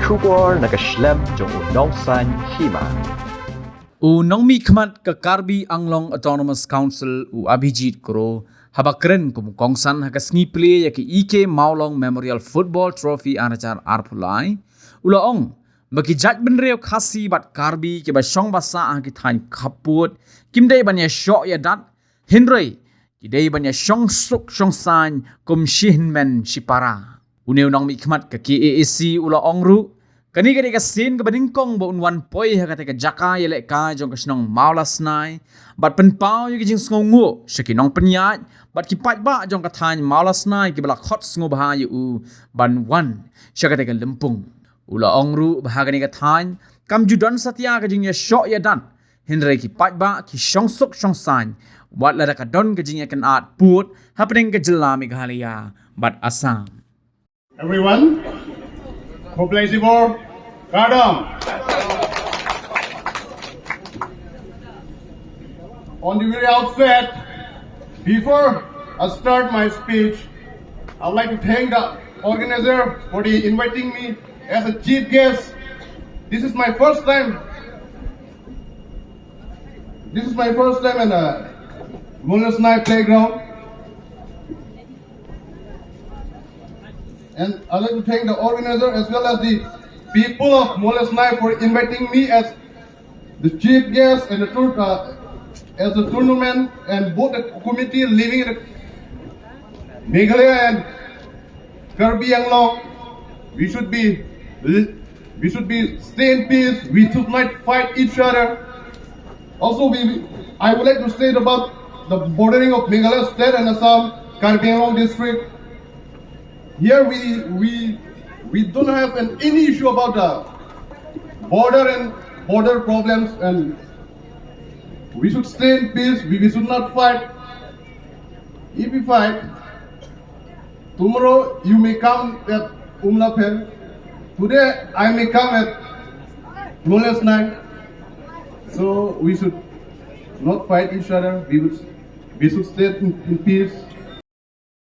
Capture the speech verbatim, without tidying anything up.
Khubor na ka shlem jong u Nongsaiñ Hima. U nongmihkhmat ka Karbi Anglong Autonomous Council u Abhijit Kro haba kren kum u kongsan ha ka sngi plie ïa ka E K Mawlong Memorial Football Trophy ar hajar arphew lai, u la ong ba ki jaitbynriew Khasi bad Karbi kiba shong ba sah ha ki thaiñ khappud kim dei ban ïashoh ïadat, hynrei ki dei ban ïashong suk shong saiñ kum shi hynmen shi para. Une u nongmihkhmat ka K A A C u la ong ruh, kane ka dei ka sien kaba nyngkong ba un wan poi ha katei ka jaka ïalehkai jong ka shnong Mawlasnai bad pynpaw ïa ka jingsngewnguh sha ki nongpynïaid bad ki paidbah jong ka thaiñ Mawlasnai kiba la khot sngewbha ïa u ban wan sha katei ka lympung. U la ong ruh ba ha kane ka thaiñ kam ju don satia ka jingïashoh ïadat, hynrei ki paidbah ki shong suk shong saiñ wat lada ka don ka jingïakynad pud hapdeng ka jylla Meghalaya bad Assam. Everyone, Khoblai Sibor, Kardom. On the very outset, before I start my speech, I'd like to thank the organizer for the inviting me as a chief guest. This is my first time. This is my first time in a Mawlasnai playground. And I'd like to thank the organizer as well as the people of Mawlasnai for inviting me as the chief guest and the tour, uh, as the tournament and both the committee living in the Meghalaya and Karbi Anglong. We should be, we should be stay in peace. We should not fight each other. Also, we, I would like to state about the bordering of Meghalaya State and Assam, Karbi Anglong District. Here we, we, we don't have an, any issue about the border and border problems, and we should stay in peace. We, we should not fight. If we fight, tomorrow you may come at Umlapen. Today I may come at Mawlasnai. So we should not fight each other. We would, we should stay in, in peace.